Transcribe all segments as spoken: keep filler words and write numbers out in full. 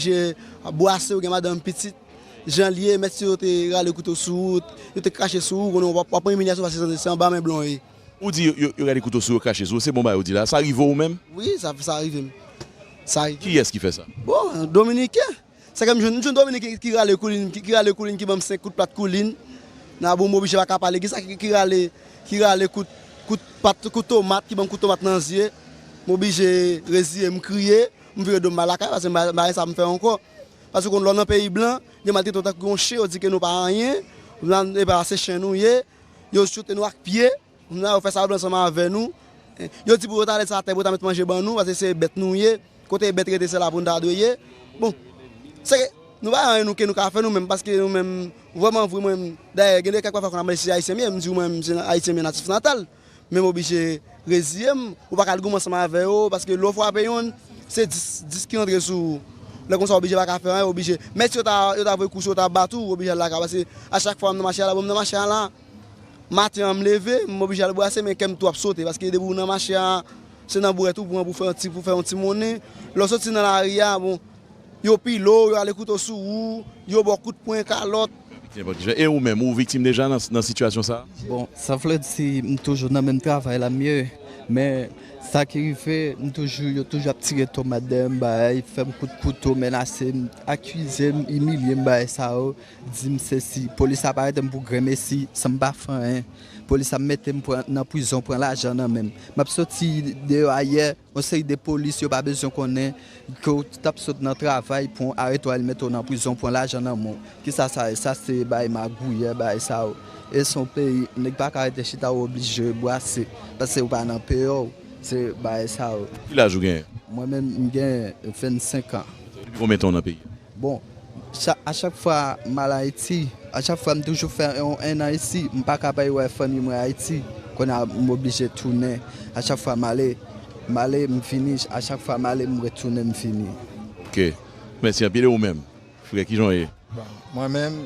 oblije bwase, ou gen madanm, pitit, jan l ye, mèt si yo te rale kouto sou ou, yo te krache sou ou, konnen w ap pran imilyasyon paske se anba men blan w ye. Ou di yo, yo, yo rale kouto sou ou, yo krache sou ou, se bon bagay ou di la. Sa rive w menm? Wi, sa, sa rive m. Sa rive. Kiyès ki fè sa? Bon, Dominiken. Se ke m jwenn, m jwenn Dominiken ki, ki rale koulin, ki, ki rale koulin, ki ban m senk kout plat koulin. Nan bon, m oblije pa ka pale. Gen sa ki, ki rale, ki rale kout, kout pat, kout tomat, ki ban m kout tomat nan zye. M oblije reziye, m kriye, m vire do m bay lakay, paske m pa, m pa gen sa m fè ankò. Paske w konn lè w nan peyi blan, yo maltrete w tankou yon chen, yo di ke nou pa anyen, e pa se chen nou ye, yo choute nou ak pye. Kounye a, yo fè sa yo vle ansanm avè nou. Yo di pou yo ta lèd sa atè, pou yo ta met manje ban nou, paske se bèt nou ye. Kote bèt rete, se la pou n ta dwe ye. Bon, se ke nou pa gen anyen nou ke nou ka fè nou menm, paske nou menm, vrèman vre, mwen menm, dayè, gen de kèk pafwa konn ap mande si se ayisyen m ye, m di w mwen menm, se ayisyen m ye natif natal. Men m oblije reziye m, ou pa ka al goumen ansanm avè yo, paske lè w frape yonn, se dis, dis ki rantre sou ou. Lè konsa, w oblije pa ka fè anyen, w oblije. Menm si yo ta, yo ta voye kou sou ou, yo ta bat ou, w oblije al lakay, paske a chak fwa m nan mache a la, bon, m nan mache a la, maten an, m leve, m oblije al bwase, men kè m tou ap sote, paske depi w nan mache a, se nan bwèt ou pran pou fè yon ti, pou fè yon ti monnen. Lè w soti nan lari a, bon, yo pile w, yo rale kouto sou ou, yo ba w kout pwen, kalòt. E ou menm, ou viktim deja nan, nan sitiyasyon sa a? Bon, sa vle di, m toujou nan menm travay la, m ye, men sa ki rive, m toujou, yo toujou ap tire tomat dèyè m, bay, fè m kout kouto, menase m, akize m, imilye m, bay sa yo. Di m sesi, polis ap arete m pou grenmesi, san m pa fè anyen. Polis ap mete m pran, nan prizon, pran lajan nan men m. M ap soti deyò ayè, yon seri de polis, yo pa bezwen konnen ke w t ap sot nan travay pou arete w al mete w nan prizon, pran lajan nan men w. Kisa sa ye? Sa se bay magouyè, bay sa yo. E se yon peyi, nèg pa ka rete chita, ou oblije bwase, paske ou pa nan peyè w. Se bay sa yo. Ki laj ou genyen? Mwen menm, m gen vennsenk an. Depi konbyen tan w nan peyi a? Bon, cha-, a chak fwa m al Ayiti, a chak fwa m toujou fè yon enn an isi, m pa ka bay wè fanmi mwen Ayiti. Kounye a, m oblije tounen. A chak fwa m ale, m ale, m vini. A chak fwa m ale, m retounen, m vini. Ok. Mèsi anpil. E ou menm, frè, kijan w ye? Bon, mwen menm,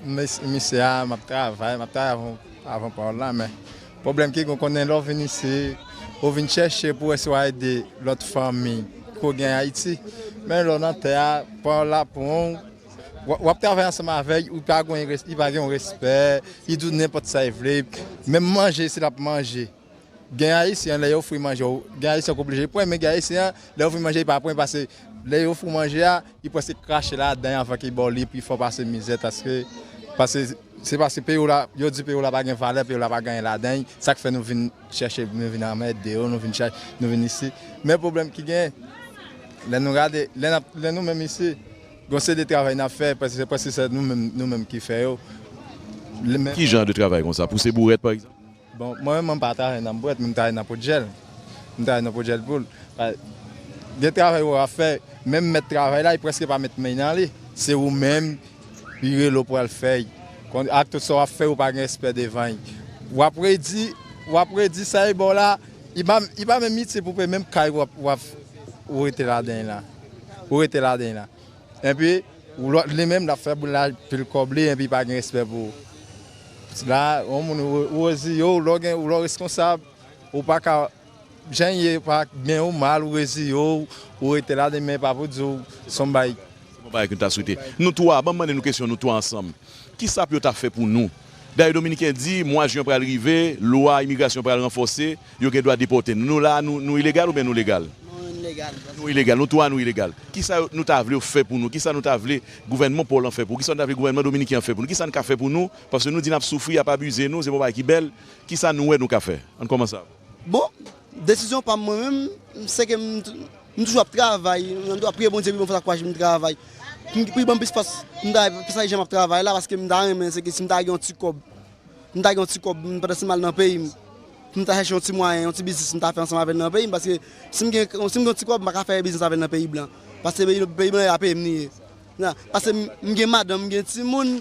mes-, misye a, m ap travay, m ap travay avan, avan pawòl la, men pwoblèm ki gen, konnen lè w vin isi, ou vin chèche pou wè si w a ede lòt fanmi ke w gen Ayiti. Men lè w nan tè a, pawòl la pran w, w, w ap travay ansanm avè l, li pa gen res-, li pa gen yon respè, li di w nenpòt sa li vle. Menm manje, si l ap manje. Gen Ayisyen, lè yo ofri manje, w, gen Ayisyen k oblije pran, men gen Ayisyen, lè yo ofri manje, li pa pran, paske lè yo ofri w manje a, li prèske krache ladan l anvan ke li ba w li pi fò pase mizè, paske, paske se paske peyi w la, yo di peyi w la pa gen valè, peyi w la pa gen anyen ladan l, sa k fè nou vin chèche, nou vin anmède yo, nou vin chèche, nou vin isi. Men pwoblèm ki gen, lè nou gade, lè n ap, lè nou menm isi, gon seri de travay n ap fè, paske se prèske se nou menm, nou menm ki fè yo. Lè, men ki jan de travay konsa? Pouse bourèt, pa egzanp? Bon, mwen menm, mwen pa travay nan bwèt, men m travay nan po djèl. M travay nan po djèl poul. Pa, gen travay ou ap fè, menm mèt travay la, li prèske pa met men nan li. Se ou menm, li rele w pou al fè l. Kon, ak tout sa w ap fè, ou pa gen respè devan l. W ap redi, w ap redi sa li ba w la, li pa, li pa menm itil pou pe menm kay w ap, w ap, ou rete ladan l la. Ou rete ladan l la. Epi, ou lòt, li menm, l ap fè boul la, pil kòb li, epi pa gen respè pou ou. La, yon moun, ou, ou reziye w, lè w gen, lè w reskonsab, ou pa ka, jan l ye, pa gen ou mal, ou reziye w, ou rete la, demen pa pou di w, se yon bay. Se yon bagay ke n ta swete. Nou twa, ban m mande nou kesyon, nou twa ansanm. Kisa pou yo ta fè pou nou? Dayè, Dominiken di, mwa jen pral rive, lwa imigrasyon pral ranfòse, yo gen dwa depòte nou. Nou la, nou, nou ilegal oubyen nou legal? Nou ilegal. Nou ilegal, nou twa nou ilegal. Kisa yo, nou ta vle yo fè pou nou? Kisa nou ta vle gouvènman pa w lan fè pou ou? Kisa nou ta vle gouvènman dominiken an fè pou nou? Kisa n ka fè pou nou? Paske nou di n ap soufri, y ap abize nou, se pa yon bagay ki bèl. Kisa nou wè nou ka fè? Ann kòmanse avè w. Bon, desizyon pa m mwen menm, se ke m, m toujou ap travay, m toujou ap priye Bondye pou ban m fòs ak kouraj pou m travay. Pou, pou ban m plis fòs, pou m ta, pou sa jan m ap travay la, paske m ta renmen, se ke si m ta gen yon ti kòb, m ta gen yon ti kòb, m, pandan si m al nan peyi m, pou m ta chèche yon ti mwayen, yon ti biznis m ta fè ansanm avè l nan peyi m, paske si m gen, si m gen yon ti kòb, m pa ka fè biznis avè l nan peyi blan. Paske peyi, peyi blan, se peye m li ye. Paske m, m gen madanm, m gen timoun,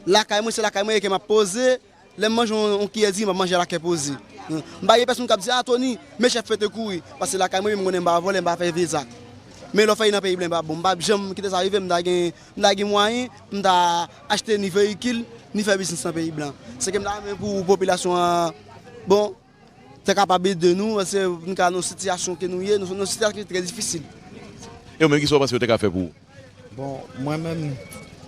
lakay mwen, se lakay mwen ye ke m ap poze. Lè m manje yon, yon kiyè diri, m ap manje l ak kè poze. M pa gen pèsonn k ap di, "A, Tony, men chèf fete kouri." Paske lakay mwen menm, m konnen m pa vòlè, m pa fè vye zak. Men lè w fè li nan peyi blan, pa bon. M p ap janm kite sa rive, m ta gen, m ta gen mwayen pou m ta achte ni veyikil, ni fè biznis nan peyi blan. Se ke m ta renmen pou popilasyon an, bon, te kapab ede nou, paske nou ka nan yon sitiyasyon ke nou ye, nou, nou sitiyasyon ki trè difisil. E ou menm, kisa w panse yo te ka fè pou ou? Bon, mwen menm,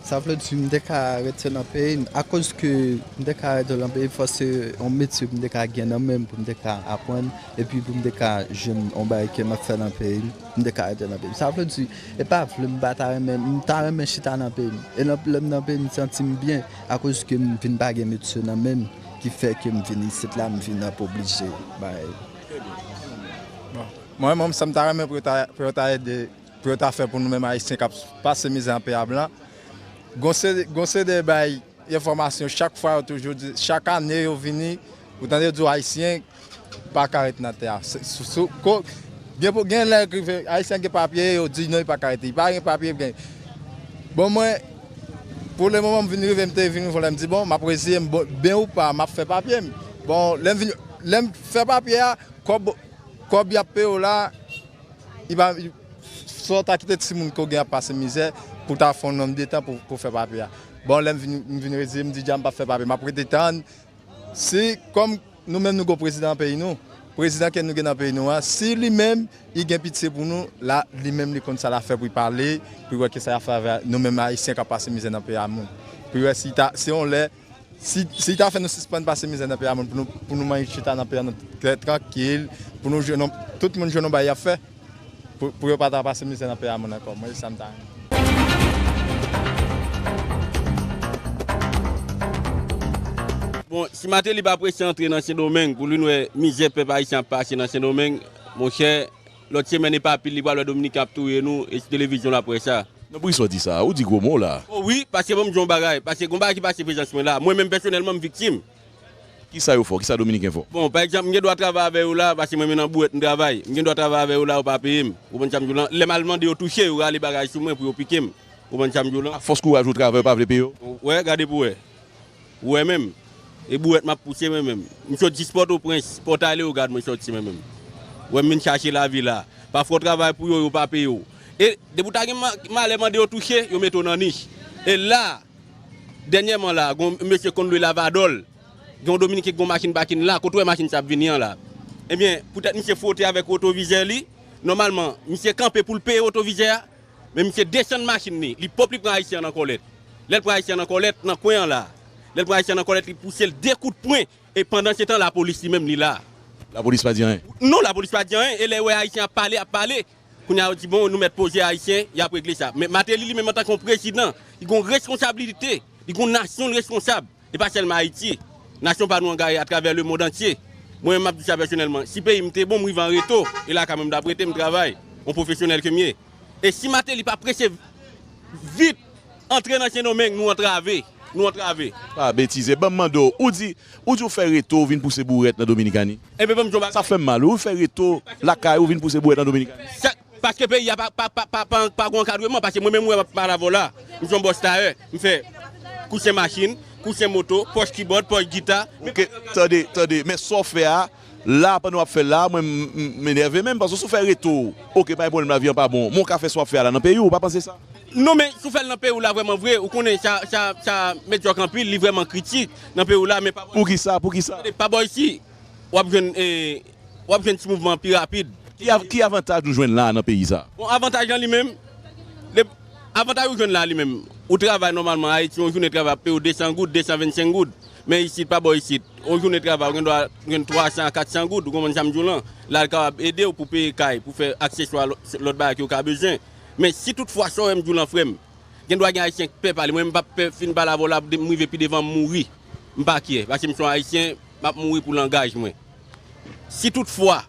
sa vle di m te ka rete nan peyi m, akoz ke m te ka rete nan peyi m, fò se yon metye pou m te ka gen nan men m, pou m te ka aprann, epi pou m te ka jwenn yon bagay ke m ap fè nan peyi m, m te ka rete nan peyi m. Sa vle di, e pa vle m pa ta renmen, m ta renmen chita nan peyi m. E nan, lè m nan peyi m, m santi m byen, akoz ke m vin pa gen metye nan men m, ki fè ke m vin isit la, m vin ap oblije bay. Bon, mwen menm, sa m ta renmen pou yo ta, pou yo ta ede, pou yo ta fè pou nou menm Ayisyen k ap pase mizè nan peyi a blan. Gon seri, gon seri de bay enfòmasyon, chak fwa yo toujou di, chak ane yo vini, ou tande yo di w Ayisyen pa ka ret nan tè a. Se- sou- sou- ko- Gen pou gen lè rive, Ayisyen gen papye, yo di non, li pa ka rete, li pa gen papye, gen. Bon, mwen, pou le moman, m vin rive, m te vin rive, m di, bon, m ap reziye m, bon, byen ou pa, m ap fè papye m. Bon, lè m vin, lè m fè papye a, kòb, kòb y ap peye w la, li pa, sa w ta kite timoun ke w gen ap pase mizè pou w ta fè yon nonm de tan pou, pou fè papye a. Bon, lè m vin, m vin reziye, m di, dja m p ap fè papye, m ap rete tann. Si, kòm nou menm nou gon prezidan nan peyi nou, prezidan ke nou gen nan peyi nou an, si li menm, li gen pitye pou nou, la, li menm li konn sa l ap fè pou l pale, pou l wè kisa l ap fè avè nou menm Ayisyen k ap pase mizè nan peyi a moun. Pou l wè si ta, se yon lè, si, si l ta fè nou sispann pase mizè nan peyi a moun, pou nou, pou nou manje chita nan peyi a nou trè trankil, pou nou jwenn yon, tout moun jwenn yon bagay y ap fè, pou, pou yo pa ta pase mizè nan peyi a moun ankò. Mwen, se sa m ta renmen. Bon, si Martelly pa prese antre nan Sendomeng pou l vin wè mizè pèp ayisyen ap pase nan Sendomeng, monchè, lòt semèn epa pil li pral wè Dominiken ap touye nou, e sou televizyon l ap wè sa. Non, poukisa w di sa? Ou di gwo mo la. O wi, paske ban m di w yon bagay, paske gon bagay ki pase prezans mwen la. Mwen menm pèsonèlman m viktim. Kisa yo fè w? Kisa Dominiken fè w? Bon, pa egzanp, m gen dwa travay avè yo la, paske mwen menm nan bouwèt m travay. M gen dwa travay avè yo la, yo pa peye m. Ou konprann sa m di w lan? Lè m al mande yo touche, yo rale bagay sou mwen pou yo pike m. Ou konprann sa m di w lan? Ak fòs kouraj ou travay, yo pa vle peye w? Wè, gade pou wè. Ou wè menm. E bouwèt m ap pouse mwen menm. M sot jis Pòtoprens, Pòtaleyogad mwen sòti mwen menm. Ou wè m vin chache lavi la. Pafwa w travay pou yo, yo pa peye w. E depi w ta gen ma- malè mande yo touche, yo mete w nan nich. E la, dènyèman la, gon mesye konn lwe lavadòl. Gen yon Dominiken ki gon machin pakin la, kote w wè machin sa ap vini an la? Ebyen, poutèt misye fwote avèk retovizè li, nòmalman, misye kanpe pou l peye retovizè a, men misye desann machin li, li pòp li pran Ayisyen an nan kòlèt. Lè l pran Ayisyen an nan kòlèt, nan kwen an la, lè l pran Ayisyen an nan kòlèt, li pouse l de kout pwen, e pandan se tan, lapolis li menm li la. Lapolis pa di anyen? Non, lapolis pa di anyen, e lè yo wè Ayisyen ap pale, ap pale, kounye a yo di, bon, nou mèt poze Ayisyen, y ap regle sa. Men Martelly li menm antanke yon prezidan, li gon reskonsablite, li gon nasyon l reskonsab. E pa sèlman Ayiti. Nasyon pa nou an gaye atravè lemonn antye. Mwen menm m ap di sa pèsonèlman. Si peyi m te bon, m rive an reto. E lakay mwen m t ap rete, m travay. Yon pwofesyonèl ke m ye. E si Martelly pa prese vit antre nan Sendomeng, nou antrave. Nou antrave. Pa betize. Ban m mande w, ou di, ou di w fè reto, w vin pouse bourèt nan Dominikani. Enben ban m di w yon bagay. Sa fè m mal wi, ou fè reto lakay ou vin pouse bourèt nan Dominikani. Sa, paske peyi a pa, pa, pa, pa, pa, pa gon ankadreman, paske mwen menm ou wè m ap pale avè w la, m se yon bòs tayè, m fè kousyen machin, kousyen moto, pòch kibòd, pòch gita. Oke, tande, tande, men sa w fè a, la, pandan w ap fè l la, mwen m, m, m enève menm, paske si w fè reto, oke, pa gen pwoblèm, lavi an pa bon, men w ka fè sa w ap fè a la nan peyi w, ou pa panse sa? Non, men si w fè l nan peyi w la vrèman vre, ou konnen sa, sa, sa medyòk anpil, li vrèman kritik nan peyi w la, men pa bò isit. Poukisa, poukisa? Tande, pa bò isit, w ap jwenn, e, w ap jwenn ti mouvman an pi rapid. Ki av- ki avantaj nou jwenn la a nan peyi sa? Bon, avantaj lan li menm, le- avantaj ou jwenn la a li menm, ou travay nòmalman, Ayiti, yon jounen travay ap peye w de san goud, de san vennsenk goud. Men isit, pa bò isit, yon jounen travay, ou gen dwa jwenn twa san a kat san goud, ou konprann sa m di w lan? La, l kapab ede w pou peye kay, pou fè akseswa, lò- lòt bagay ke w ka bezwen. Men si toutfwa, sa w wè m di w lan, frè m, gen dwa gen Ayisyen k pè pale. Mwen, m p ap pè fin pale avè w la, m rive pi devan, m mouri. M pa kyè, paske m se yon Ayisyen, m ap mouri pou langaj mwen. Si toutfwa,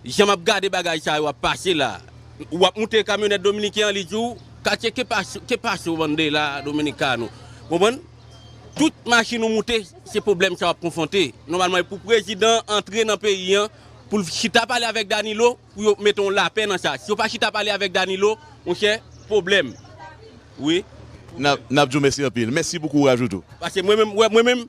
jan m ap gade bagay sa yo ap pase la, w ap moute kamyonèt dominiken an, li di w, katye, ke pase, ke pase w bande la, Dominikano. Konprann? Tout machin ou moute, se pwoblèm sa w ap konfwonte. Nòmalman, e pou prezidan antre nan peyi an, pou l chita pale avèk Danilo, pou yo mete yon lapè nan sa. Si yo pa chita pale avèk Danilo, monchè, pwoblèm. Wi. N ap, n ap di w mèsi anpil. Mèsi pou kouraj ou tou. Paske mwen menm, wè, mwen menm,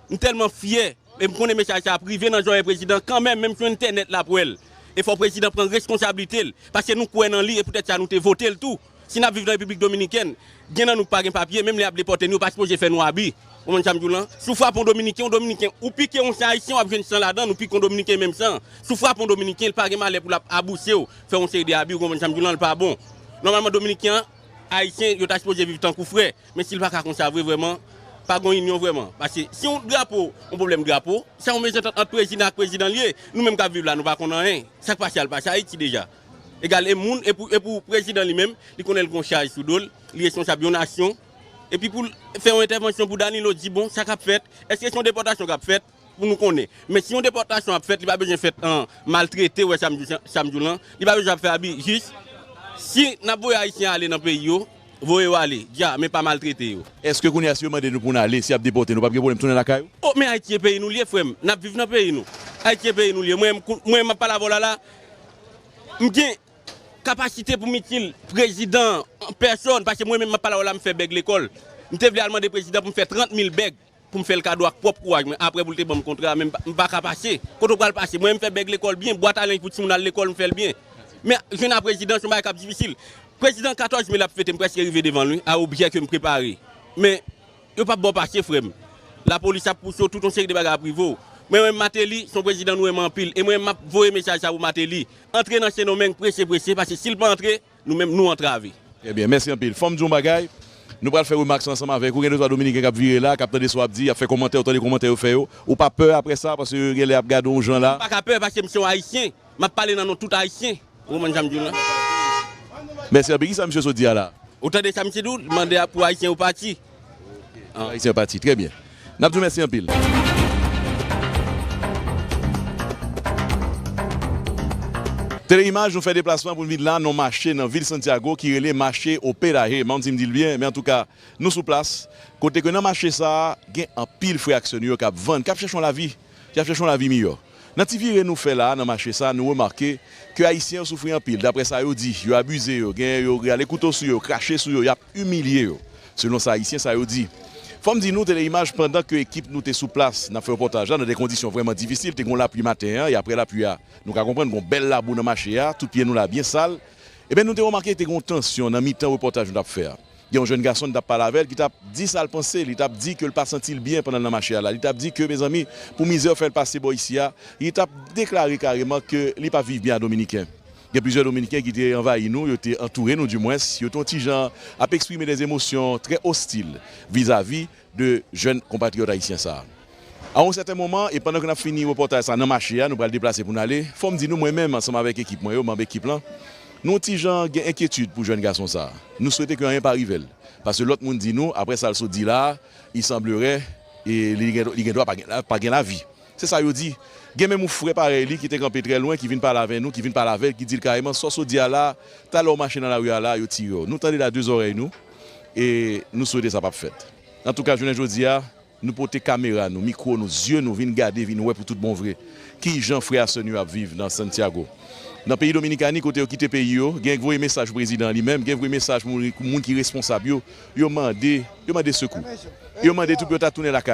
m tèlman fyè, e m konnen mesaj sa ap rive nan zòrèy prezidan kanmenm, menm sou entènèt l ap wè l. E fò prezidan pran reskonsablite l, paske nou kwè nan li, e poutèt sa nou te vote l tou. Si n ap viv nan Repiblik Dominikèn, gen nan nou k pa gen papye, menm lè y ap depòte nou, yo pa sipoze fè nou abi. Ou konprann sa m di w lan? Si w frape yon Dominiken, yon Dominiken, ou pike yon san Ayisyen, w ap jwenn san ladan l, ou pike yon Dominiken, menm san. Si w frape yon Dominiken, li pa gen malè pou l ap abouse w, fè yon seri de abi, ou konprann sa m di w lan, li pa bon. Nòmalman, Dominiken an, Ayisyen, yo ta sipoze viv tankou frè. Men si l pa ka konsa vre, vrèman, pa gen inyon vrèman. Paske si yon drapo, yon pwoblèm drapo, se yon mezantant ant prezidan ak prezidan l ye. Nou menm k ap viv la, nou pa konn anyen. Sa k pase a, l pase Ayiti deja. Egal, e moun, e pou, e pou prezidan li menm, li konnen l gen yon chaj sou do l, li responsab yon nasyon. Epi pou l fè yon entèvansyon pou Danilo di, bon, sa k ap fèt, èske se yon depòtasyon k ap fèt? Pou nou konnen. Men si yon depòtasyon ap fèt, li pa bezwen fèt an maltrete, wè sa m di w, sa m di w lan. Li pa bezwen ap fè abi. Jis, si n ap voye Ayisyen ale nan peyi yo, voye yo ale, dja, men pa maltrete yo. Èske kounye a, si yo mande nou pou n ale, si y ap depòte nou, p ap gen pwoblèm tounen lakay ou? O, men Ayiti e peyi nou l ye, frè m. N ap viv nan peyi nou. Ayiti e peyi nou l ye. Mwen, mwen, m ap pale avè w la, la, m gen kapasite pou m itil prezidan an pèsòn, paske mwen menm, m ap pale avè w la, m fè bèg lekòl. M te vle al mande prezidan pou m fè trant mil bèg pou m fè l kado ak pwòp kouraj mwen, apre pou l te ban m kontra a, men m pa, m pa ka pase. Kote w pral pase? Mwen, m fè bèg lekòl byen, bwat a lenj pou timoun al lekòl, m fè l byen. Men jwenn a prezidan, se yon bagay k ap difisil. Prezidan katòz me l ap fete, m prèske rive devan l, wi, a objè ke m prepare. Men, yo p ap ba w pase, frè m. Lapolis ap pouse w, tout yon seri de bagay ap rive w. Mwen, mwen, Martelly, se yon prezidan nou renmen anpil. E mwen, m ap voye mesaj sa pou Martelly. Antre nan Sendomeng, prese, prese, paske si l pa antre, nou menm, nou antrave. Trè byen, mèsi anpil. Fò m di w yon bagay, nou pral fè remak sa ansanm avèk ou. Gen de twa Dominiken k ap vire la, k ap tande sa w ap di, y ap fè kòmantè, ou tande kòmantè yo fè yo. Ou pa pè apre sa, paske yo genlè ap gade w yon jan la. M pa ka pè, paske m se yon Ayisyen. M ap pale nan non tout Ayisyen. Ou konprann sa m di w la? Mèsi anpil. Kisa misye sot di a la? Ou tande sa misye di w? Mande a pou Ayisyen yo pati. Ayisyen pati, trè byen. N ap di w mèsi anpil. Teleimaj, nou fè deplasman pou n vin la nan mache nan vil Santiago ki rele Mache Hospedaje. M pa konn si m di l byen, men antouka, nou sou plas. Kote ke nan mache sa a, gen anpil frè ak sè nou yo k ap vann, k ap chèche yon lavi, k ap chèche yon lavi miyò. Nan ti vire nou fè la a, nan mache sa a, nou remake ke Ayisyen yo soufri anpil. Daprè sa yo di, yo abize yo, genyen yo rale kouto sou yo, krache sou yo, y ap imilye yo, selon sa Ayisyen sa yo di. Fò m di nou, Teleimaj, pandan ke ekip nou te sou plas, n ap fè repòtaj la nan de kondisyon vrèman difisil, te gen yon lapli maten an, e aprè lapli a, nou ka konprann gen yon bèl labou nan mache a, tout pye nou la byen sal. Ebyen, nou te remake te gen yon tansyon nan mitan repòtaj nou t ap fè a. Gen yon jèn gason n t ap pale avè l ki t ap di sa l panse, li t ap di ke l pa santi l byen pandan l nan mache a la. Li t ap di ke, mezanmi, pou mizè yo fè l pase bò isi a, li t ap deklare kareman ke li p ap viv byen a Dominiken. Gen plizyè Dominiken ki te anvayi nou, yo te antoure nou, dimwens, yo te yon ti jan ap eksprime de emosyon trè ostil vizavi de jèn konpatriyòt ayisyen sa a. A yon sèten moman, e pandan ke n ap fini repòtaj sa a nan mache a, nou pral deplase pou n ale, fò m di nou, mwen menm, ansanm avèk ekip mwen yo, manm ekip lan, nou yon ti jan gen enkyetid pou jèn gason sa a. Nou swete ke anyen pa rive l. Paske lòt moun di nou, aprè sa l sot di la a, il semblerait, e li gen, li gen dwa pa gen, pa gen lavi. Se sa yo di. Gen menm yon frè parèy li ki te kanpe trè lwen, ki vin pale avè nou, ki vin pale avè l, ki di l kareman, sa w sot di a la, talè w mache nan lari a la, yo tire w. Nou tande l a de zòrèy nou, e nou swete sa p ap fèt. Antouka, jounen jodi a, nou pote kamera nou, mikwo nou, zye nou, vin gade, vin wè pou tout bon vre kijan frè a sè nou yo ap viv nan Santiago. Nan peyi Dominikani, kote yo kite peyi yo, gen k voye mesaj pou prezidan an li menm, gen voye mesaj pou moun, pou moun ki responsab yo, yo mande, yo mande sekou. Yo mande tou pou yo ta tounen lakay.